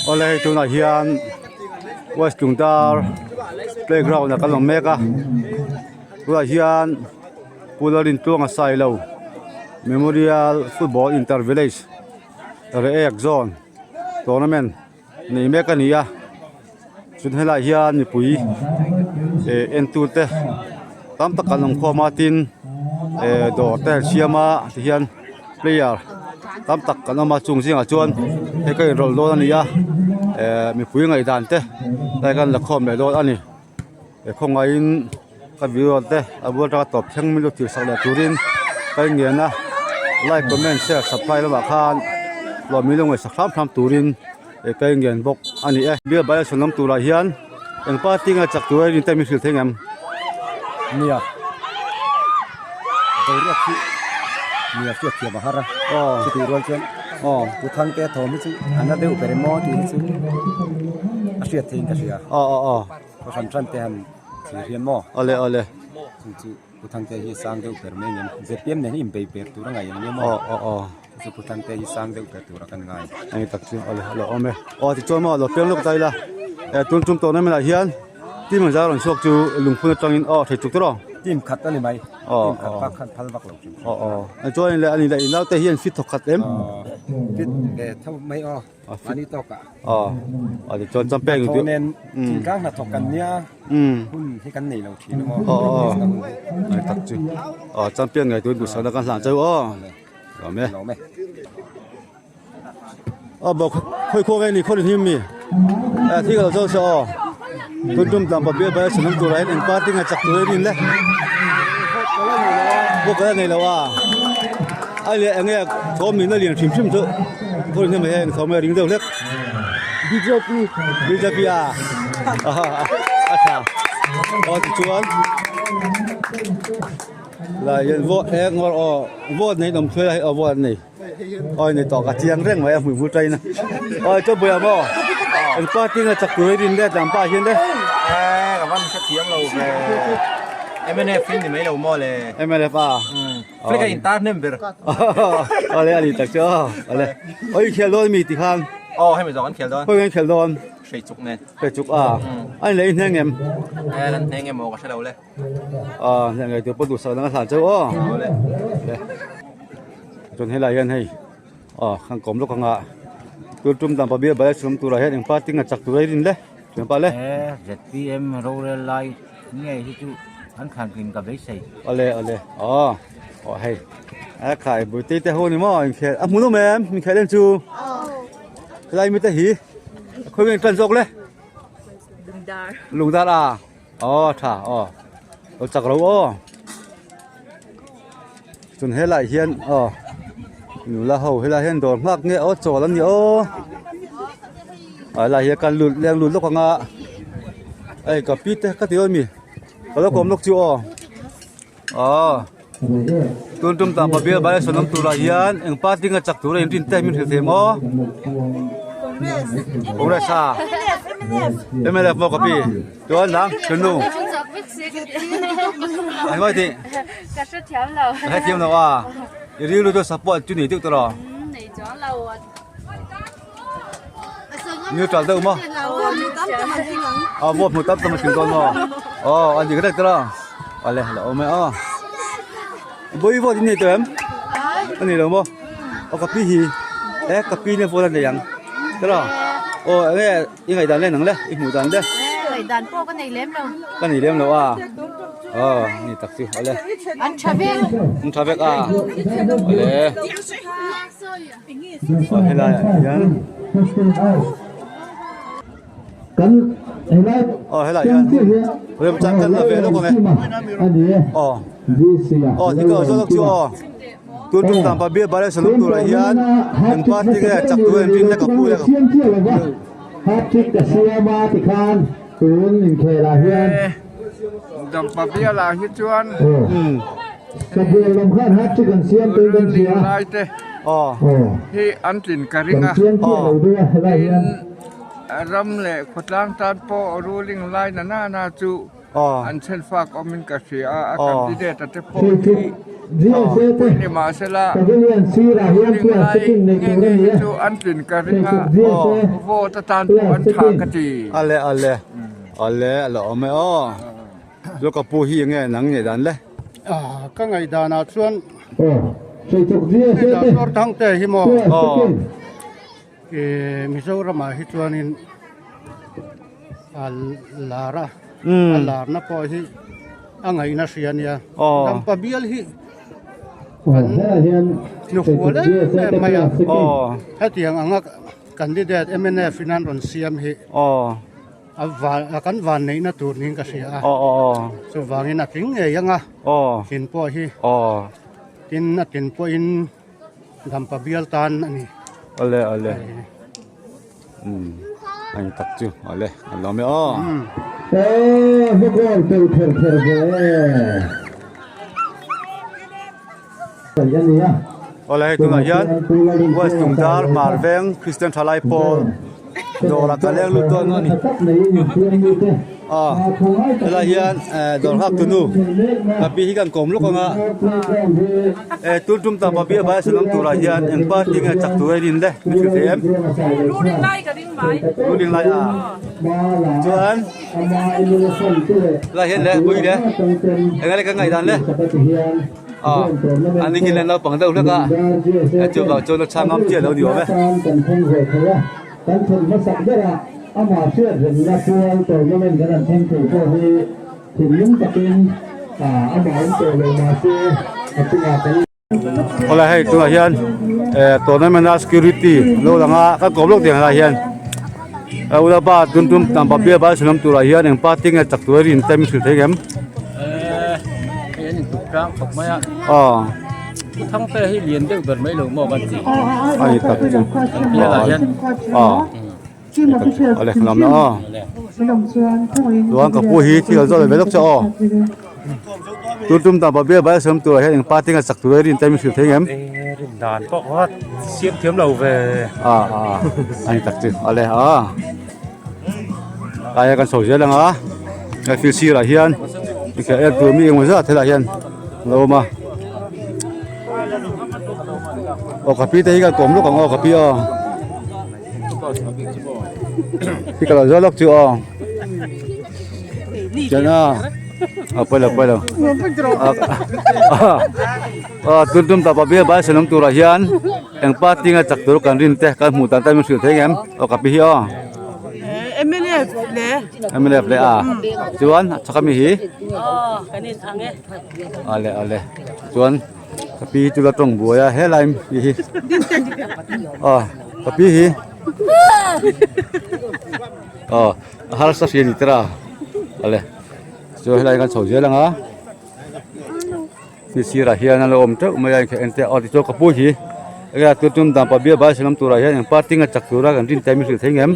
Awle hei tunah hian West Lungdar playground ah kan awm mek a tunah hian Pu Lalrintluanga Sailo Memorial Football Inter Village Reiek Zone Tournament nei mek a ni a chuan helaiah hian mipui eh entute tam tak an awm khawm a tin eh dawr te an siam a tihian player tam tak an awm a chung zingah chuan hei ka inrawlh dawn a ni a eh mipui ngaihdan te lai khan la khawm leh dawn a ni. He khawngaihin ka video te a bul atanga tawp thleng min lo thlir sak leh turin ka ingen a like comment share subscribe lamah khan hlawh min lo ngaihsak hram hram turin ka ingen bawk a ni e. Bial by election awm turah hian eng party nge chak tur a rin te min hrilh thei ngem? Nia boruak hi nia hriat thiam a har a chutih rual chuan pu Thangte thawm hi chu a na deuh ber emaw tih hi chu a hriat theiin ka hria. Khaw hran hran te han thlir hian maw? Awle awle. Chu chu Pu Thangte hi sang deuh ber mai ang em? ZPM nen hi inbei ber tur a ngaih ang nia maw? Aw aw aw. Chu chu Pu Thangte hi sang deuh ber tur a kan ngai. Ani tak chu awle a lo awm e. Aw tichuan maw lo piang lawk ta ila e tun tum tournament ah hian team an zar rawn chhuak chu lungphun atangin aw thei chuk tawh. Team khat a ni mai. Aw Team khat bak khan phal vak lo hrim hrim. Aw aw. Chuan le ani leh inau te hian fit thawk khat em? Fit ve tho mai aw. Mahni tawkah. Aw a ti chuan champion Hnathawh nen thingtlang hnathawk kan nia hun hi kan nei lo thin emaw aw aw ai tak chu aw champion ngei tur duhsakna kan hlan cheu aw lawm e lawm e aw bawk khawi khaw nge ni khaw hlim mi a thi ka lo chaw se aw tun tum tlang pa bial bai sanam tur ah hian eng party nge chak tur a rin le bawk ka la nei lo a Ai leh enge thawm nihna lian hrim hrim chu khawi hnem ah hian thawm a ring deuh hlek BJP BJP a a tha aw tichuan lai hian vote eng ngawr aw vote nei awm thluai a hei aw vote an nei aw nei tawh ka chiang reng mai a hmuihmul tain a aw chaw buai ang maw eng party nge chak tur a rin le tlangpa hian le. Ka van hrethiam lo ve MNF in ni mai lo maw le MNF a. Flag a intar hnem ber. Awle ani tak chu aw. Awle. Oi khel dawn mi ti khan. Aw hemi zawng an khel dawn. Khawi an khel dawn. Hrei chuk nen. Hrei chuk a. Ani leh i hneng em? Eh kan hneng em aw ka hre lo le. A hneng ngei tur pawh duhsak dang a hlan cheu aw. Awle. Le. Chuan helai hian hei aw kan kawm lawk anga tur tum dan pabia balai chhum turah hian eng party nge chak tur a rin le. Thian pa le. Eh ZPM rorel lai Nge hi chu an thlan tlin ka beisei. Awle awle aw aw hei a khai bute te ho ni maw inkhel a hmuhnawm em inkhel en chu helai mi te hi khawi nge tan zawk le Lungdar Lungdar a aw tha aw lo chak lo aw chun helai hian aw nula ho helai hian dawr nghak nge aw chawl an ni aw. A helai hi kan lut leng lut lawk ang a hei ka pi te ka ti dawn mi ka lo kawm lawk chu aw aw tun tum tak bial bai sawn awm turah hian eng party nge chak tur a inrin te min hrilh thei maw Congress a mnf maw ka pi chuan dang thunnu engmah tih ka hrethiam lo ka hrethiam lo a i rilru chu support chu nei deuh tawh nei chuang lo. Neutral deuh maw? A vote hmu tam tam a tling dawn maw? Aw a ni ka tek a ale la awm e aw vawi vote in nei tawh em? A nei lo maw? Aw ka pi hi e ka pi nen vote a nei ang tiraw aw enge i ngaihdan le nang le i hmuh dan le ngaihdan pawh ka nei lem lo ka nei lem lo a aw ni tak chu ale an tha vek an tha vek a ale. Aw helai ah hian aw helai hian remchang kan la ve lawk ang e aw aw ti ka zawk chu aw tun tum tam pa bial bare salum turah hian eng party nge chak tur an rin le ka pu le Hat-trick a siam a tikhan tun inkhelah hian Dampa bialah hi chuan Sabual lam khan hat-trick an siam tawh in kan hria a. Lai te hi an tlin ka ring Kan a. chiang chiah lo deuh a helai hian. Tin ram leh khawtlang tan pawh ruling lai na na na chu. An chhen fak awmin ka hria a, a candidate a te pawh hi pui ni mahsela ruling lai nge nge hi chu an tlin ka ring a, vote atan pawh an tha ka ti. Ale ale ale a la awm e aw chu ka pu hi enge nang ngaih dan le? Ka ngaih danah chuan Doctor Thangte hi maw Mizoramah hi chuanin a lar a, a larna pawh hi a ngaihna hria a nia. Dampa bial hi kan hnufual em em mai a, hetiang anga candidate mnf in an rawn siam hi a van kan van neihna tur niin ka hria a, chuvangin a tling ngei ang a, tlin pawh hi tin a tlin pawhin Dampa bial tan a ni. Awle awle. Um ani tak chu awle a lawm e aw. Aw va goal pel kher kher ve. Awle hei tunah hian West Lungdar Hmar Veng Christian Thalai Pawl dawrah ka leng lut dawn a ni. Aw helai hian dawr nghak tunu ka pi hi kan kawm lawk ang a eh tun tum tak Babi a bai sanam turah hian eng party nge chak tur a rin le min hrilh thei em ruling lai a chuan helai hian le pui le eng nge kan ngaihdan le aw an ni khi le naupang deuh hlek a chuvang chuan a chhang ngam chiah lo ni awm e. Kan thlen hmasak berah amah hriat remna pual tournament kan han thleng thei pawh hi thinlung takin amah awm tawh lo mahse a chungah kan Awle hei tunah hian eh tournament a security lo lang a kan kawm lawk tiang lai hian a ula pa tun tum tam pa bia bal sanam turah hian eng party nge chak tur a rin te min hrilh thei ngem eh hei an intuk tlang khawp mai a aw. Pu Thangte hi lian deuh ber mai lo maw kan ti. A ni tak chu. Kan bial ah hian. A. Ale lam na a. Chuan ka pu hi thil zawt ve lawk che aw. Tun tum ta ba bia bai sawm tur ah hian eng party nge chak tur a rin te min hrilh thei ngem. Rin dan pawh kha siam thiam lo ve. A a a ni tak chu ale a. Aia kan chho zel ang a. Field sirah hian inkhel en tur mi engemaw zat helaiah hian a lo awm a aw ka pi te hi kan kawm lawk ang aw ka pi aw hi ka lo zawt lawk chu aw chuan a a pawi lo pawi lo aw tun tum tak pawh bai sanawm turah hian eng party nge chak tur kan rin te kan hmuh dan te min hrilh thei ang em aw ka pi hi aw. MNF le. MNF le a. Chuan chak ami hi. Aw kan in ang e. Ale ale. Chuan ka pi chu la tawng buai a helai mi hi. Aw ka pi hi. Aw a harsa hria ni tera. Ale. Chuan helai kan chho zel ang a. Ni sirah hian a lo awm teuh mai a inkheh en te aw tichuan ka pu hi enge a tun tum dan pa bia bai siam turah hian eng party nge chak tura kan rin te min hrilh thei ngem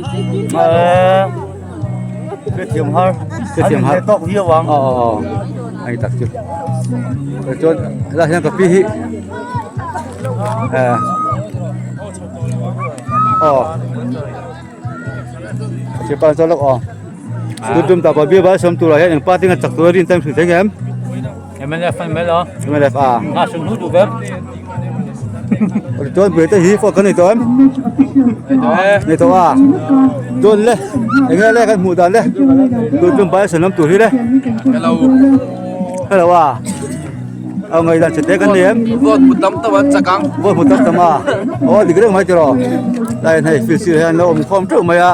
hrethiam har hrethiam har tawk viau ang aw aw aw a ni tak chu tichuan helaiah hian ka pi hi eh aw Siapa chuan lawk aw tun tum tak pawh bial sawm turah hian eng party nge chak tur a rin te an hrilh thei ngem MNF an mai lo MNF a a sun hu duh ber chuan buai te hi phone kan nei tawh em nei tawh a chuan le eng nge le kan hmuh dan le tun tum bai sawm lam tur hi le hello hello a. A ngaih dan chete kan nei em? Vote hmu tam tam an chak ang. Vote hmu tam tam a. Aw dik reng mai tiraw. Lai hian hei field sirah hian lo awm khawm teuh mai a.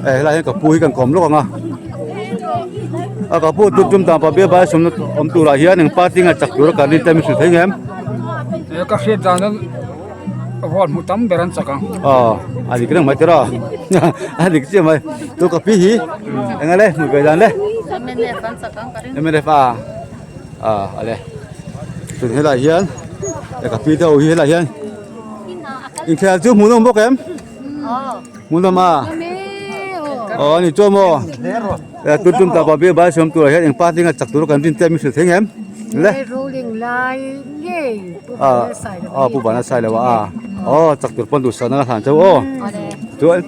Eh helai hian ka pu hi kan kawm lawk ang a. A ka pu tum tum dan pa bia bai sawmna awm turah hian eng party nge chak tura kan rin te min hrilh thei ngem? Eh ka hriat dan chuan vote hmu tam ber an chak ang. Aw a dik reng mai tiraw. A dik chiah mai. Tu ka pi hi eng ale hmuh ve dan le? MNF an chak ang ka ring. MNF a. Ah ale tun helai hian ka pi te ho hi helai hian inkhel chu hmuhnawm bawk em hmuhnawm a aw ani chuan maw eh tun tum tak pawh bai sawm turah hian eng party nge chak tur kan rin te min hrilh thei ngem le ah pu vana sai lo a aw chak tur pawn duhsakna ka hlan chauh aw chuan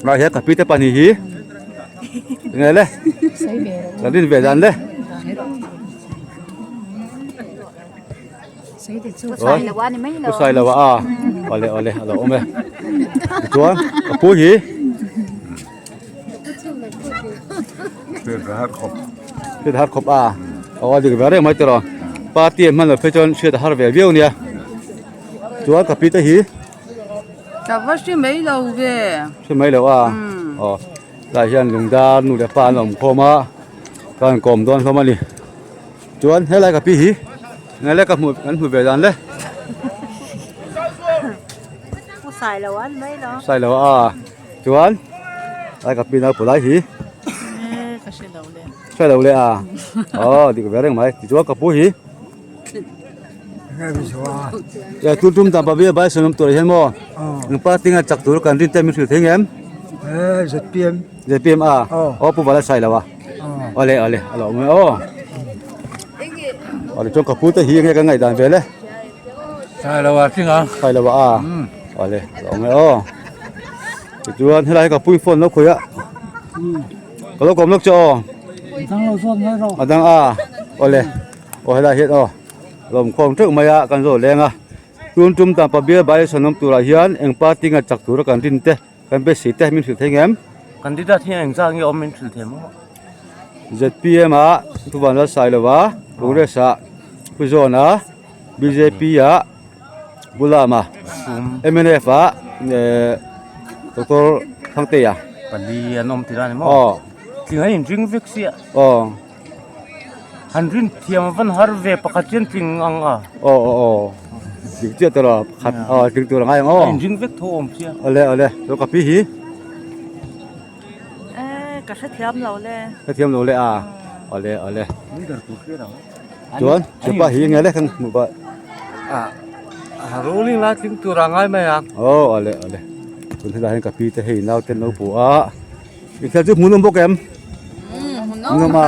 ah hian ka pi te pahnih hi eng nge le. Kan rin ve dan le. Pu Sailoa a awle awle a lo awm e. Tichuan ka pu hi Hriat har khawp a aw a dik ve reng mai tiraw party an hman loh phei chuan hriat a har ve viau nia chuan ka pi te hi Ka va hre mai lo ve. Hre mai lo a aw tlai hian lungdar nu leh pa an awm khawm a ka han kawm dawn hlawm a ni. Chuan helai ka pi hi nge le ka hmuh kan hmu ve dan le. Pu Sailo an mai lo. Sailo a chuan lai ka pi nau pulai hi. Ka hre lo le. Hre lo le a. Oh dik ve reng mai. Tichuan ka pu hi. Ya tum tum tam pavia bai sanam tur hian maw. Ang pa tinga chak tur kan rin te min hril thei ngem. Eh ZPM. ZPM a. Oh pu vala Sailo a. Awle awle a lo awm e aw. Awle chuan ka pu te hi enge kan ngaih dan vel e. Sailo a tling a. Sailo a a. Awle a lo awm e aw. Tichuan helai hi ka pu in phone lo khawih a. Ka lo kawm lawk che aw. A dang lo zawt mai rawh. A dang a. Awle aw helai hian aw a lo awm khawm teuh mai a kan zawh leng a. Tun tum tan Pabial Bai Sanawm turah hian eng party nge chak tura kan rin te. Kan beisei te min hrilh thei ngem? Candidate hian engzah nge awm min hrilh thei maw? ZPM ah Pu Vanlalsailova, Congress ah Pu John a, bjp ah Pu Lama, mnf ah Doctor Thangtea. Pali an awm tir a ni maw? Aw. Tling an inring vek sia. Aw. Han rin thiam a van har ve pakhat hian tling ang a. Aw aw aw tling chiah tawh lo pakhat aw tling tur a ngai ang aw. A inring vek tho awm sia. Awle awle chu ka pi hi. Eh ka hrethiam lo le. Hrethiam lo le a awle awle. Chuan chepa hi nge le kan hmuh pah. A ruling lai tling tur a ngai mai a. Aw awle awle tun helai hian ka pi te hei naute an lo pu a. Inkhel chu hmuhnawm bawk em? Hmuhnawm a.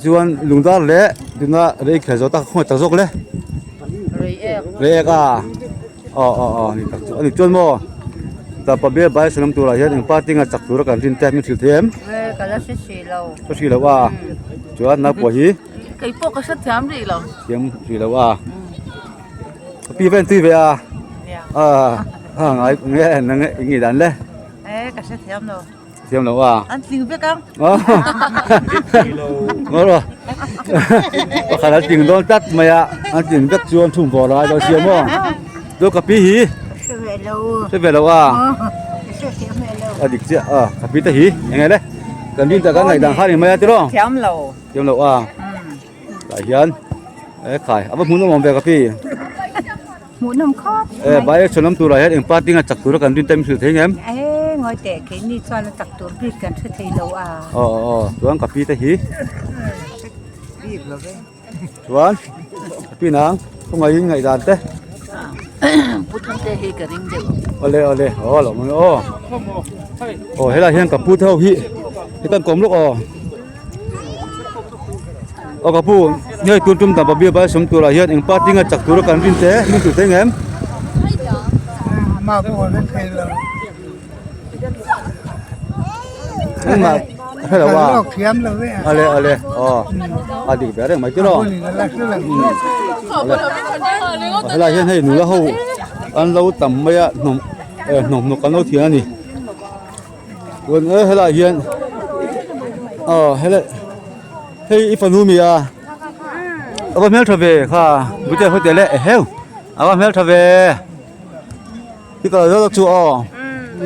Chuan lungdar leh tuna rei khel zawh tak khawngaih tak zawk le. Rei ek. Rei ek a. Aw aw aw ni tak chu ani chuan maw tapa bial bai sanam turah hian eng party nge chak tura kan rin te min hrilh thei em? Eh ka la hre si lo. Hre si lo a. Chuan naupawh hi. Kei pawh ka hre thiam rih lo. Thiam rih lo a. Ka pi vel tui ve a. A a ngai nge nang nge dan le. Eh ka hre thiam lo. Thiam lo a. An tling vek ang. Ngawr rawh. Pakhat an tling dawn tlat mai a. An tling vek chuan thum vawr lai dawn sia maw. Chu ka pi hi. Hre ve lo. Hre ve lo a. Hre thiam ve lo. A dik chiah a. Ka pi te hi eng le. Kan rin tak a ngaih dan kha ni mai a tiraw. Thiam lo. Thiam lo a. Tah hian e khai a va hmuhnawm awm ve ka pi. Hmuhnawm khawp mai. E bai chhawlawm turah hian eng party nge chak tura kan rin te min hrilh thei ngem? E ngawi teh keini chuan a chak tur bik kan hre thei lo a. Aw aw aw chuan ka pi te hi. Bik lo ve. Chuan ka pi nang khawngaihin ngaihdan te. Pu Thangte hi ka ring deuh. Awle awle aw lo mai aw. Aw helai hian ka pu te ho hi hi kan kawm lawk aw. Aw ka pu hei tun tum dam pabia bai sawm turah hian eng party nge chak tura kan rin te min hrilh thei ngem? Engmah hre lo a awle awle aw a dik ve reng mai tiraw helai hian hei nula ho an lo tam mai a hnawm eh hnawmhnawk an lo thian a ni. Chuan e helaiah hian aw helai hei i fanu mi a a va hmeltha ve kha bute hotel leh eheu a va hmeltha ve i kal zawk chu aw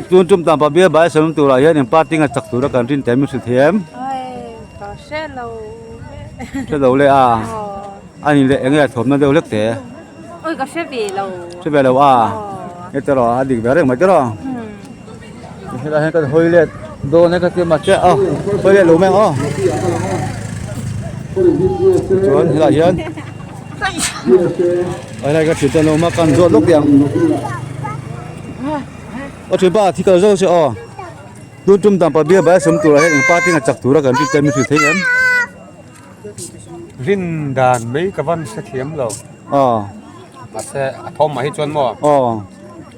tun tum tan pabia bai sawm turah hian eng party nge chak tura kan rin te min hrilh thei em hre lo le a ani leh enge a thawmna deuh hlek te hre ve lo a heta erawh a dik ve reng mai te rawh. Helai hian kan hawi let dawn e ka ti mahse a hawi let lo mai ang aw chuan helai hian helai ka thian te an awm a kan zawt lawk teh ang aw thianpa thi kal zawk se aw tun tum dan pabia bai sawm turah hian eng party nge chak tura kan rin te min hrilh thei em. Rin dan mai ka van hrethiam lo. Aw. Mahse a thawm mah hi chuan maw? Aw.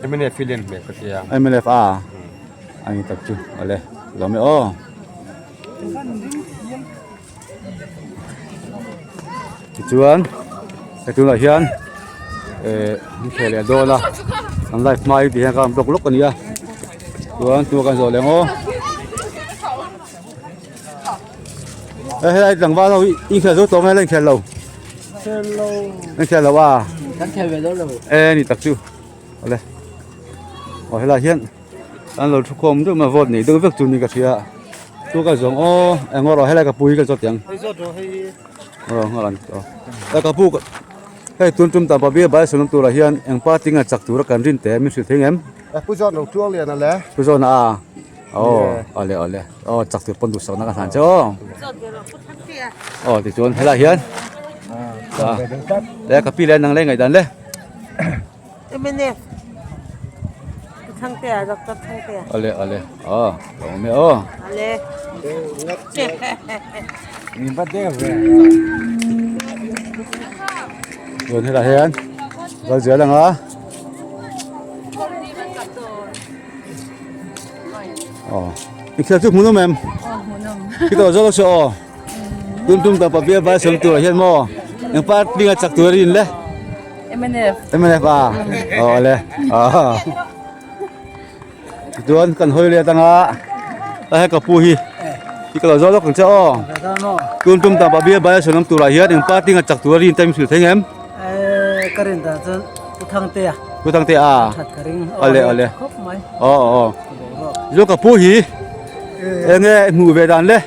MNF hi lian hmel ka tia. MNF a? Ani tak chu awle lawm e aw. Tichuan he tunah hian eh an khel leh dawn a an live hma hi ti hian ka rawn block lawk a ni a chuan tunah kan zawh leh ang aw eh helai tlangval ho hi inkhel zo tawh nge la inkhel lo inkhel lo a eh ni tak chu awle aw helai hian. An lo thu khawm deuh mai vote nei deuh vek chu ni ka hria chu ka zawng aw eng erawh helai ka pu hi ka zawt ang aw nghal an aw e ka pu hei tun tum tam pabia bai sawn awm turah hian eng party nge chak tura kan rin teh min hrilh thei ngem pu zawn lo tuang lian ale pu zawn a aw ale ale aw chak tur pawn duhsak na ka hlan che aw aw tichuan helai hian a ka pi leh nang le ngaihdan le. MNF Pu Thangtea Doctor Thangtea Ale ale a lo awm e aw Ale Min va deuh ve Chuan helai hian kal zel ang a Aw inkhel chu hmuhnawm em Khi tawh zawk a saw aw Tum tum tak pabial vai sawm turah hian maw eng party nge chak tur a rin le. MNF. MNF a. Aw ale. Ah. Chuan kan hawi let anga a he ka pu hi. Hi ka lo zawk lawk ang che aw. Tun tum tak pabial vai sawm turah hian eng party nge chak tur a rin te min hrilh thei ngem. Eh ka rin dan chuan Pu Thangtea. Pu Thangtea a. That ka ring. Ale ale. Khawp mai. Aw aw. Zo ka pu hi. Enge hmuh ve dan le.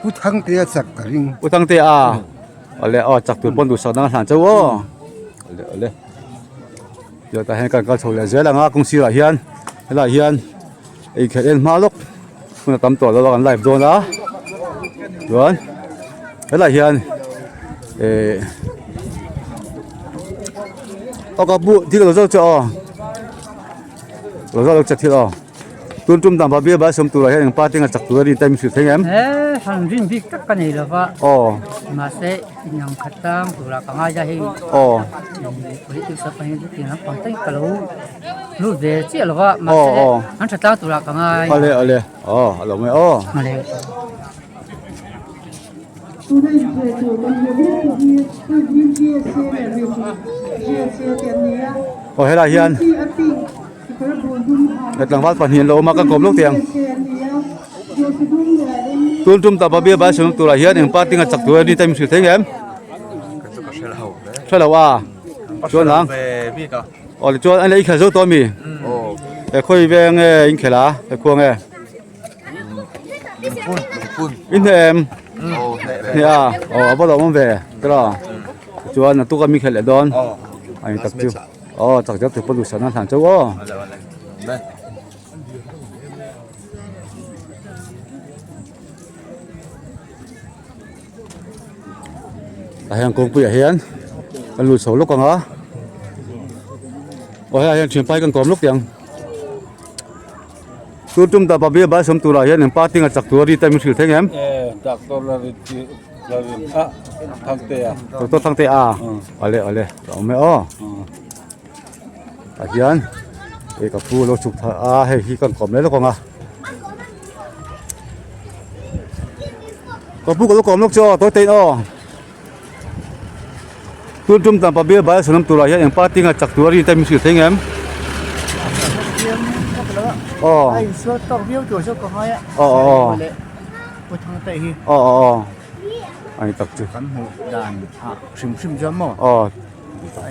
Pu Thangtea chak ka ring. Pu Thangtea a. Awle aw chak tur pawn duhsak dang a hlan chauh aw. Awle awle. Tichuan tah hian kan kal chho leh zel ang a kawng sirah hian helaiah hian ei khelh en hma lawk hun a tam tawh lo a kan live dawn a. Chuan helaiah hian eh aw ka pu thil lo zawk che aw. Lo zawk lo che thil aw. Tun tum dan Babia bai sawm turah hian eng party nge chak tur a rin ta min hrilh thei em? He han rin bik tak ka nei lova. Aw. Mahse inang khat tlang turah ka ngai a hei. Aw. Politics ah pawh hian chutiang lampang te ka lo lut ve chiah lova mahse an tha tlang turah ka ngai. Ale ale. Aw a lo mai aw. Ale. Aw helai hian tlangval pahnih an lo awm a kan kawm lawk teh ang tun tum ta babia bai sawn turah hian eng party nge chak tur a ni te min hrilh thei ngem hre lo a chuan ang aw tichuan an la inkhel zo tawh a mi he khawi veng nge inkhel a he khua nge in hneh em hneh a aw a va lawm awm ve tiraw tichuan naktuk a mi khelh leh dawn a ni tak chu. Aw chak deuh tur pawh duhsakna a hlan chauh aw. Tah hian kawngpuiah hian kan lut chho lawk ang a aw helaiah hian thianpa hi kan kawm lawk teh ang chu tum ta pabia bai sawm turah hian eng party nge chak tur a ri te min hrilh thei ngem doctor Thangtea awle awle a awm e aw tah hian ih ka pu lo chhuk thar a hei hi kan kawm leh lawk ang a ka pu ka lo kawm lawk chu aw tawi teiin aw tun tum tan pabia bai a sawn awm turah hian eng party nge chak tur a rin te min hrilh thei ngem aw aw aw aw aw aw a ni tak chu kan hmuh dan ah hrim hrim chuan maw aw a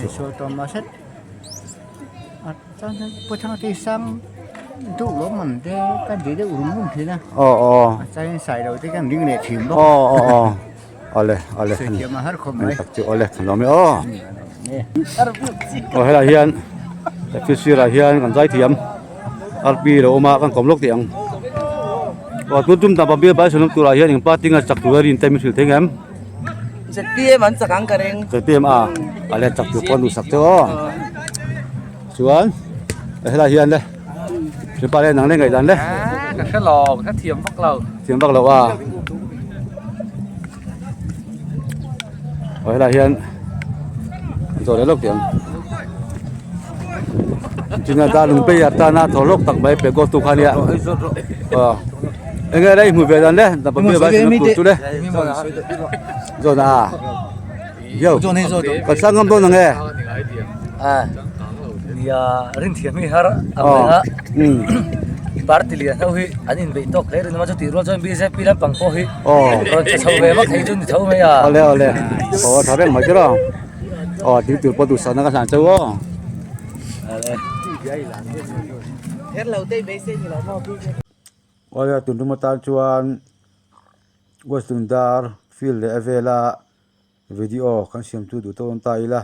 insual tawm a hret a chuan pu Thangte sang duh lo man te kan ti deuh rum rum thin a aw aw a chuan sai lo te kan ring leh thin bawk aw aw aw awle awle sawi thiam a har khawp a ni mai tak chu awle kan lawm e aw aw helaiah hian thil sirah hian kan zai thiam arpi lo awm a kan kawm lawk teh ang aw tun tum tapa bial bai sawn awm turah hian eng party nge chak tur a rin te min hrilh thei ngem ZPM an chak ang ka ring ZPM a a le chak tur pawh an duhsak teuh aw chuan helaiah hian le mipa le nang le ngaihdan le ka hre lo ka thiam vak lo thiam vak lo a aw helaiah hian an zawh leh lawk teh ang china dar lung phei a tana thaw lawk tak mai pe goal tu kha nia aw enge lai hmu ve dan le dapa bia bai chu le zawna a. Yo, kan sang ngam dawn ang e. A, nia rin thiam hi har ang reng a. Party lian ho hi an inbeih tawk hle rin a chu tih rual chuan BJP lampang pawh hi rawn che chho ve vak thei chu ni tho mai a. Awle awle, aw tha reng mai tiraw. Aw ding tur pawh duhsakna ka hlan chauh aw. Awle. Awle tun tum atan chuan West Lungdar field leh a vela video kan siam chu duh tawk ta ila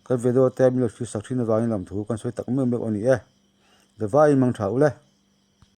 kan video te min lo hrilh sak thin avangin lam thu kan sawi tak meuh meuh a ni e. Zavaiin mang tha u le.